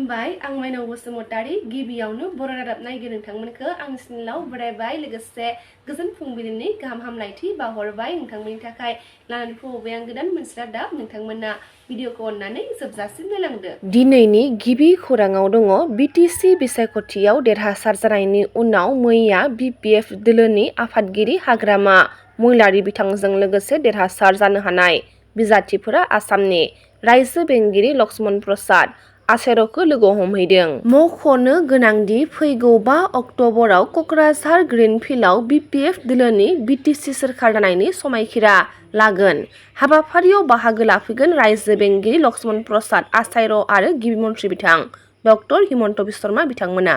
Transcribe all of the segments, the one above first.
खुलुमबाय आं माइनाव बसुमतारी गिबियावनो बर' रादाब नायगिर नोंथांमोनखौ आंनि चेनेलाव बरायबाय लोगोसे गोजोन फुंबिलिनि गाहाम हामलायथि बावहरबाय नोंथांमोननि थाखाय लानानै फैबाय आं गोदान मोनसे रादाब नोंथांमोना भिडिअखौ अननानै जोबजासिम नायलांदो। दिनैनि गिबि खौराङाव दङ बिटिसि बिसायख'थियाव देरहासार जानायनि उनाव मैया बिपिएफ दोलोनि आफादगिरि हाग्रामा महिलारि बिथांजों लोगोसे देरहासार जानो हानाय बिजाथिफोरा आसामनि रायजो बेंगिरि लक्ष्मण प्रसाद आसेर'खौ लोगो हमहैदों। मख'नो गोनांदि फैगौ 5 अक्ट'बराव क'क्राझार ग्रिनफिल्डआव बिपिएफ दोलोनि बिटिसि सोरखार दानायनि समायखिरा लागोन। हाबाफारियाव बाहागो लाफैगोन रायजो बेंगिरि लक्ष्मण प्रसाद आचार्य आरो गिबि मन्थ्रि बिथां डक्टर हिमन्त बिश्व शर्मा बिथांमोना।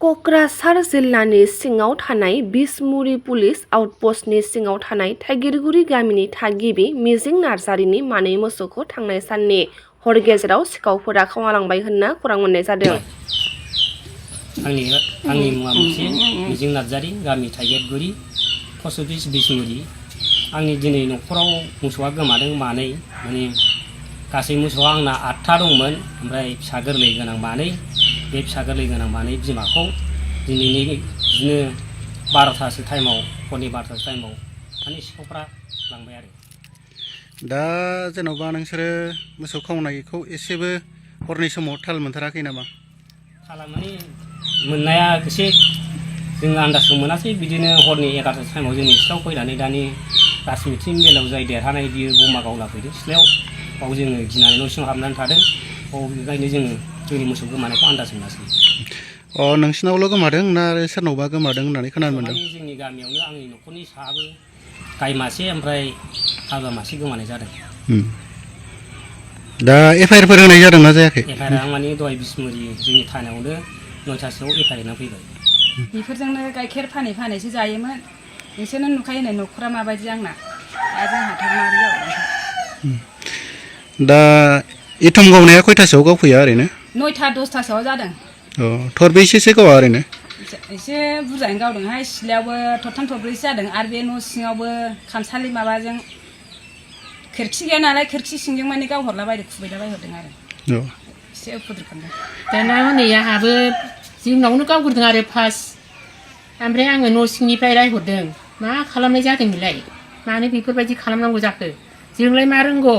क'क्राझार जिल्लानि सिङाव थानाय बिसमुरि पुलिस आउटप'स्टनि सिङाव थानाय थाइगिरगुरि गामिनि थागिबि मिजिं नार्जारिनि मानै मोसौखौ थांनाय साननि हर गेजेराव सिखावफोरा खावलांबाय होनना खौरां मोननाय जादों। आंनि मुङा मोनसे मिजिं नार्जारि गामि थाइगिरगुरि पस्ट अफिस बिसमुरि। आंनि दिनै न'खराव मोसौआ गोमादों मानै माने गासै मोसौआ आंना 8था दंमोन ओमफ्राय फिसा गोरलै गोनां मानै। बे फिसा गोरलै गोनां मानै बिमाखौ दिनैनि बिदिनो 12थासो टाइमाव हरनि 12थासो टाइमाव माने सिखावफ्रा लांबाय आरो। दा जेन'बा नोंसोरो मोसौ खावनायखौ एसेबो हरनि समाव थाल मोनथाराखै नामा? थाला माने मोननाया एसे जों आन्दाजखौ मोनासै बिदिनो हरनि 11था टाइमाव जोंनि सिथ्लायाव फैनानै दानि राजमिस्ट्रि मेलाव जाय देरहानाय बियो बमा गावना फैदों सिथ्लायाव। बाव जोङो गिनानै न' सिङाव हाबनानै थादों। बाव बेखायनो जोङो जोंनि मोसौ गोमानायखौ आन्दाज मोनासै। नोंसिनावल' गोमादों ना आरो सोरनावबा गोमादों होननानै खोनानो मोनदों? जोंनि गामियावनो आंनि न'खरनि साहाबो गाय मासे ओमफ्राय हालुवा मासे गोमानाय जादों। दा एफआइआरफोर होनाय जादोंना जायाखै? एफआइआर आं माने दहाय बिसमुरि जोंनि थानायावनो 9थासोआव एफआइआर होनानै फैबाय। बेफोरजोंनो गाइखेर फानैसो जायोमोन। नोंसोरनो नुखायो नै न'खरा माबायदि आंना। दा जोंहाथ' माबोरै जाबाय। दा एथम गावनाया खयथासोआव गावफैया ओरैनो? 9था 10थासोआव जादों। थरबैसेसो गावा ओरैनो? एसे बुरजायैनो गावदोंहाय। सिथ्लायावबो थरथाम थरब्रैसो जादों आरो बे न' सिङावबो खामसालि माबाजों खोरखि गैया नालाय खोरखि सिंजों माने गावहरला बायदों खुबैला बायहरदों आरो। एसे उपद्रब खालामदों। दाना हनै आंहाबो जोंनावनो गावग्रोदों आरो फार्स्ट। ओमफ्राय आङो न' सिंनिफ्राय रायहरदों मा खालामनाय जादों बेलाय मानो बेफोरबायदि खालामनांगौ जाखो जोंलाय मा रोंगौ।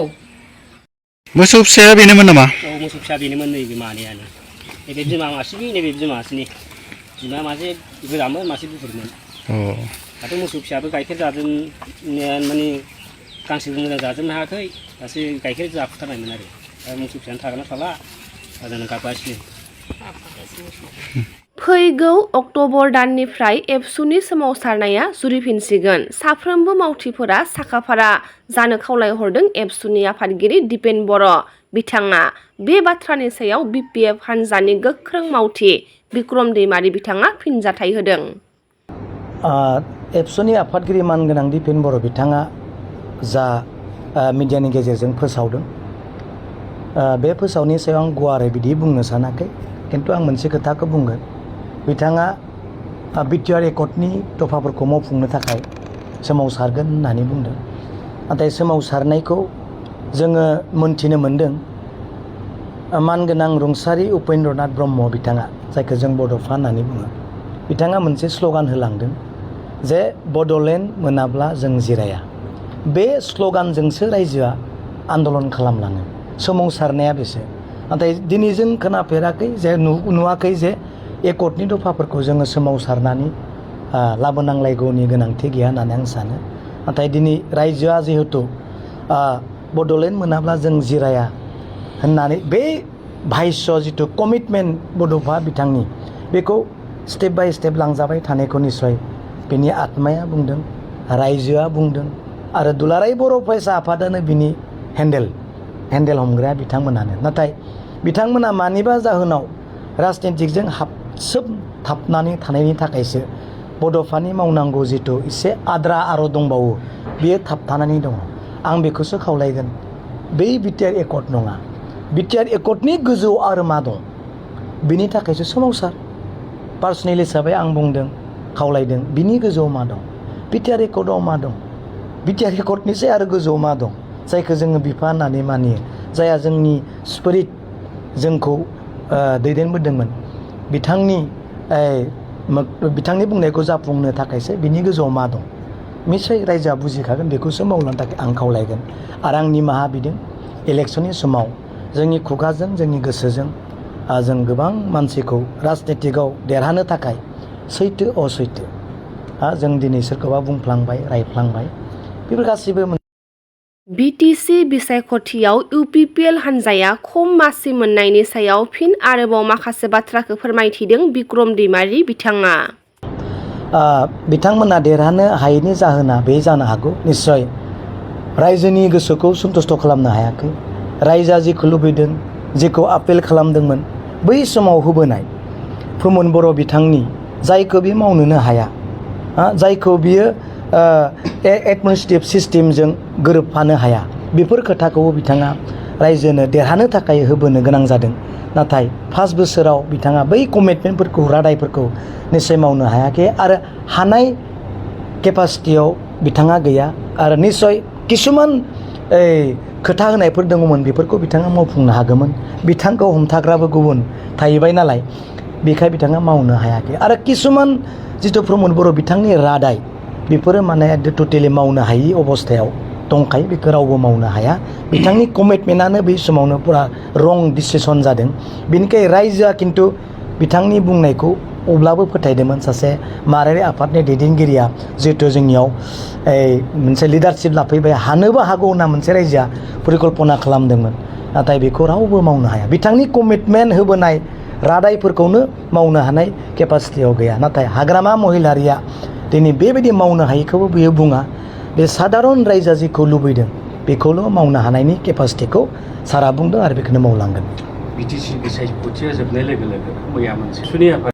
मोसौ फिसाया बेनोमोन नामा? औ मोसौ फिसा बेनोमोन नैबे मानैयानो। नैबे बिमा मासेनि नैबे बिमा मासेनि। बिमा मासे गोजामोन मासे गुफुरमोन। दाथ' मोसौ फिसायाबो गाइखेर जाजोबनो माने गांसो मोजां जाजोबनो हायाखै दासो गाइखेर जाफुथारनायमोन आरो। दा मोसौ फिसायानो थागोनना थाला जाजानो गाबगासिनो। फैगौ अक्ट'बर दाननिफ्राय एबसुनि सोमावसारनाया जुरिफिनसिगोन। साफ्रोमबो मावथिफोरा साखाफारा जानो खावलायहरदों एबसुनि आफादगिरि दिपेन बर' बिथाङा। बे बाथ्रानि सायाव बिपिएफ हान्जानि गोख्रों मावथि बिक्रम दैमारि बिथाङा फिनजाथाय होदों। एबसुनि आफादगिरि मानगोनां दिपेन बर' बिथाङा जा मिडियानि गेजेरजों फोसावदों बे फोसावनि सायाव आं गुवारै बिदि बुंनो सानाखै। खिन्थु आं मोनसे खोथाखौ बुंगोन। बिथाङा बिटिआर एकर्डनि दफाफोरखौ मावफुंनो थाखाय सोमावसारगोन होननानै बुंदों। नाथाय सोमावसारनायखौ जोङो मोनथिनो मोन्दों मानगोनां रुंसारि उपेन्द्रनाथ ब्रह्म बिथाङा जायखौ जों बड'फा होननानै बुङो। बिथाङा मोनसे स्ल'गान होलांदों जे बड'लेण्ड मोनाब्ला जों जिराया। बे स्ल'गानजोंसो रायजोआ आन्दलन खालामलाङो। सोमावसारनाया बेसो। नाथाय दिनै जों खोनाफेराखै जे नुवाखै जे एकर्डनि दफाफोरखौ जोङो सोमावसारनानै लाबोनांलायगौनि गोनांथि गैया होननानै आं सानो। नाथाय दिनै रायजोआ जिहेथु बड'लेण्ड मोनाब्ला जों जिराया होननानै बे भाष्य जिथु कमिटमेन्ट बड'फा बिथांनि बेखौ स्टेप बाय स्टेप लांजाबाय थानायखौ निस्सय बिनि आत्माया बुंदों रायजोआ बुंदों आरो दुलाराय बर' फरायसा आफादानो बिनि हेन्डेल हमग्राया बिथांमोनानो। नाथाय बिथांमोना मानिबा जाहोनाव राजनितिकजों हाबसोमथाबनानै थानायनि थाखायसो बड'फानि मावनांगौ जिथु एसे आद्रा दंबावो बियो थाबथानानै दङ। आं बेखौसो खावलायगोन बै बिटिआर एकर्ड नङा। बिटिआर एकर्डनि गोजौआव आरो मा दं बिनि थाखायसो सोमावसार। पार्सनेल हिसाबै आं बुंदों खावलायदों बिनि गोजौआव मा दं बिटिआर एकर्डआव मा दं बिटिआर एकर्डनिसै आरो गोजौआव मा दं जायखौ जोङो बिफा होननानै मानियो जायहा जोंनि स्पिरिट जोंखौ दैदेनबोदोंमोन बिथांनि बुंनायखौ जाफुंनो थाखायसो बिनि गोजौआव मा दं निसय रायजोआ बुजिखागोन बेखौसो मावलांनो थाखाय आं खावलायगोन आरो आं निमाहा बिदों इलेक्सननि समाव जोंनि खुगाजों जोंनि गोसोजों जों गोबां मानसिखौ राजनितिकआव देरहानो थाखाय सैथो असैथो जों दिनै सोरखौबा बुंफ्लांबाय रायफ्लांबाय बेफोर गासिबो बिटिसि बिसायख'थियाव इउपिपिएल हान्जाया खम मासि मोननायनि सायाव फिन आरोबाव माखासे बाथ्राखौ फोरमायथिदों बिक्रम दैमारि बिथाङा बिथांमोना देरहानो हायैनि जाहोना बे जानो हागौ निश्चय रायजोनि गोसोखौ सन्तुष्ट खालामनो हायाखै रायजोआ जेखौ लुबैदों जेखौ आपिल खालामदोंमोन बै समाव होबोनाय प्रमद बर' बिथांनि जायखौ बे मावनोनो हाया जायखौ बियो एडमिनिस्ट्रेटिभ सिस्टेमजों गोरोबफानो हाया बेफोर खोथाखौ बिथाङा रायजोनो देरहानो थाखाय होबोनो गोनां जादों नाथाय 5 बोसोराव बिथाङा बै कमिटमेन्टफोरखौ रादायफोरखौ निश्चय मावनो हायाखै आरो हानाय केपासिटियाव बिथाङा गैया आरो निश्चय किसुमान खोथा होनायफोर दङमोन बेफोरखौ बिथाङा मावफुंनो हागौमोन बिथांखौ हमथाग्राबो गुबुन थाहैबाय नालाय बेखाय बिथाङा मावनो हायाखै आरो किसुमान जिथु प्रमद बर' बिथांनि रादाय बेफोरो माने टटेलि मावनो हायि अबस्थायाव दंखायो बेखौ रावबो मावनो हाया बिथांनि कमिटमेन्टआनो बै समावनो पुरा रं डिसिसन जादों बेनिखाय रायजोआ खिन्थु बिथांनि बुंनायखौ अब्लाबो फोथायदोंमोन सासे माहारियारि आफादनि दैदेनगिरिया जिहेतु जोंनियाव मोनसे लिडारशिप लाफैबाय हानोबो हागौ होनना मोनसे रायजोआ परिकल्पना खालामदोंमोन नाथाय बेखौ रावबो मावनो हाया बिथांनि कमिटमेन्ट होबोनाय रादायफोरखौनो मावनो हानाय केपासिटियाव गैया नाथाय हाग्रामा महिलारिया दिनै बेबायदि मावनो हायैखौबो बियो बुङा बे साधारन रायजोआ जेखौ लुबैदों बेखौल' मावनो हानायनि केपासिटिखौ सारा बुंदों आरो बेखौनो मावलांगोन बिटिसि बिसायख'थिया जोबनाय लोगो लोगो मैया मोनसे सुनि आफाद